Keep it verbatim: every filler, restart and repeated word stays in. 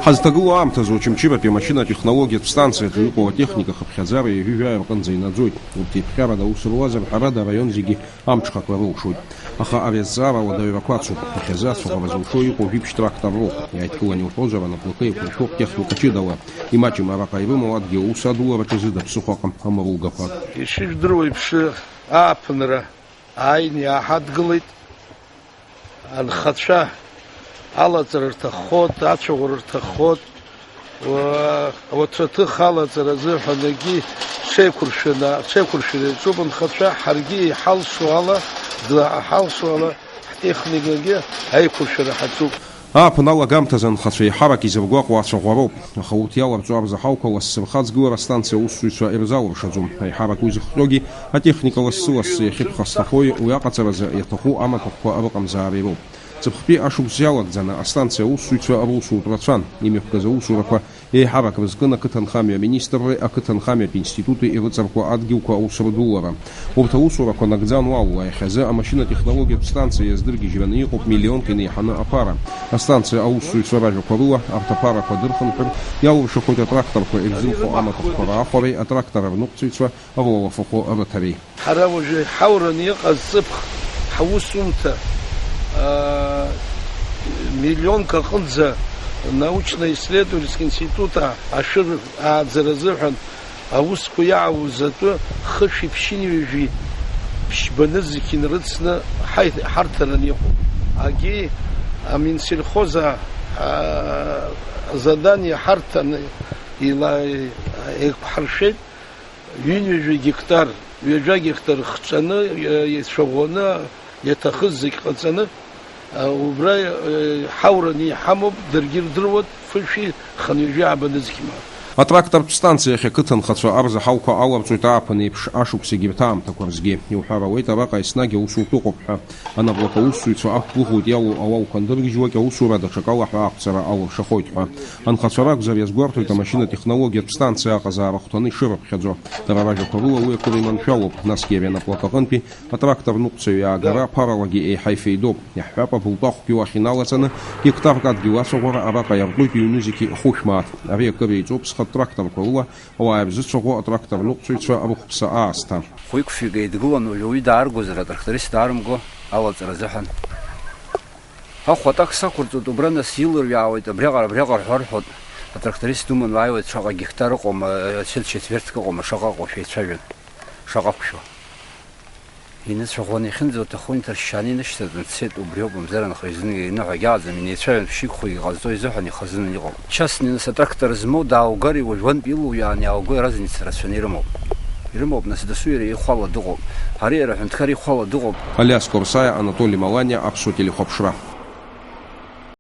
Ҳазҭагылоу аамҭазы Очамчыратәи амашьынатә технологиатә станциаҿы иҟоу атехника хыԥхьаӡара ҩажәи жәаҩа рҟынӡа инаӡоит. Урҭ еиԥҟьарада аус руазар, ҳәарада, араион зегьы амҽхақәа рылшоит. Аха ари азҵаара ауадаҩрақәа ацуп. Иахьазы ацәаӷәара зылшо иҟоу жәиԥшь трактор роуп. Иааидкылан иуҳәозар, анаплакы еиқәыршәоуп техника ҷыдала. Имаҷым араҟа ирымоу адгьыл аус адулараҿы зыда ԥсыхәа ыҟам амаругақәа. Ишыжәдыруа еиԥш, ааԥынра ааины иааҳадгылеит. Анхацәа алаҵара рҭаххоит, ацәаӷәара рҭаххоит. Уа-, ауаҭраҭых алаҵара азыҳәан егьи ҽеиқәыршәаны, ҽеиқәыршәара иаҿуп анхацәа, ҳаргьы иҳалшо ала, ду-, ҳалшо ала, ҳтехникагьы аиқәыршәара ҳаҿуп. Ааԥын алагамҭазы анхацәа еиҳарак изыргәаҟуа ацәаӷәароуп, аха урҭ иаларҵо арзаҳалқәа лассы рхаҵгылара астанциа аусзуҩцәа ирзалыршаӡом. Аиҳарак уи зыхҟьогьы атехника лассы-лассы иахьыԥхасҭахои, уи аҟаҵаразы иаҭаху амаҭәахәқәа рыҟамзаара ироуп. Ҵыԥхтәи ашықәс иалагӡаны астанциа аусзуҩцәа русутә рацәан, имҩаԥгаз аусурақәа еиҳарак рызкын ақыҭанхамҩа аминистрреи ақыҭанхамҩатә институти ирыҵаркуа адгьылқәа аус рдулара. Урҭ аусурақәа нагӡан уалла, иахьазы амашьынатә технологиатә станциа иаздыргьежьраны иҟоуп миллионк инеиҳаны аԥара. Астанциа аусзуҩцәа ражәақәа рыла, арҭ аԥарақәа дырхынҳәыр, иалыршахоит атракторқәа ирзымхо амаҭәахәқәа раахәареи атрактор арныҟәцаҩцәа рлалафахәы рыҭареи. Ҳара уажәы иҳаураны иҟаз ҵыԥх ҳусумҭа, аа, миллионк аҟынӡа научно-исследовательский институт ашәыр ааӡара азыҳәан аусқәа иаауз атәы хышәи ԥшьынҩажәи ԥшьба нызқь инарыцны ҳаи-, ҳарҭараны иҟоуп. Агьи аминсельхоз а-, а-, задание ҳарҭаны ила-, еиқәҳаршәеит. Ҩынҩажәа гектар, ҩажәа гектар хҵәаны, э, ицәаӷәаны, иаҭахыз зегь ҟаҵаны, э, убра, э, ҳаураны иҳамоуп, даргьы ирдыруеит, фышәи хынҩажәи ааба нызқьма. Атрактортә станциа ахь ақыҭанхацәа арзаҳалқәа аларҵоит ааԥын еиԥш, ашықәс егьырҭ аамҭақәа рзгьы. Иуҳәар ауеит, араҟа еснагь аусутә ыҟоуп ҳәа. Анаплак аусзуҩцәа ақәгәыӷуеит иалоу ауалқәа андыргьежьуагь аусура даҽакала ҳәа ақәҵара алыршахоит ҳәа. Анхацәа ракәзар, иазгәарҭоит амашьына-технологиатә станциа аҟазаара ахәҭаны ишырыԥхьаӡо. Дара ражәақәа рыла уи акыр иманшәалоуп, насгьы ари анаплак аҟынтәи атрактор ныҟәцаҩ иаагара аԥаралагьы еиҳа ифеидоуп. Иаҳҳәап, абылтәахәгьы уахь иналаҵаны гектарк адгьыл ацәаӷәара араҟа иартуеит ҩ-нызқьи хәышә мааҭ. Ари акыр еиҵоуп зхатә тракторқәа рыла ауаа ирзыцәаӷәо атрактор ныҟәцаҩцәа рыхәԥса аазҭа. Хәҩык-фҩык еидгылан, уажәы уи дааргозар, атракторист даарымго алаҵара азыҳәан. Ахә атак сақәырҵоит, убра нас илырҩаауеит, абриаҟара, абриаҟара ҳәа рҳәоит. Атракторист думан уааиуеит, шаҟа гектар ыҟоума, ачет четвертк ыҟоума, шаҟа ыҟоу шәеицәажәан, шаҟа ақәшәо. Иныцәаӷәаны иахьынӡауҭаху инҭаршьшьааны инышьҭатәны дцеит, убриоуп, мамзар анхаҩ знык иныҳәагь аӡам, инеицәажәан шәшьыкәхәагьы ҟазҵо изыҳәан ихазынан иҟоуп. Частный нас атрактор змоу дааугари уажә уантә илоу иааны иааугои разница рацәаны ирымоуп. Ирымоуп, нас дасу иара ихәала дыҟоуп. Ари иара аҳәынҭқар ихәала дыҟоуп. Алиас Корсаиа, Анатоли Маланиа, Аԥсуа телехәаԥшра.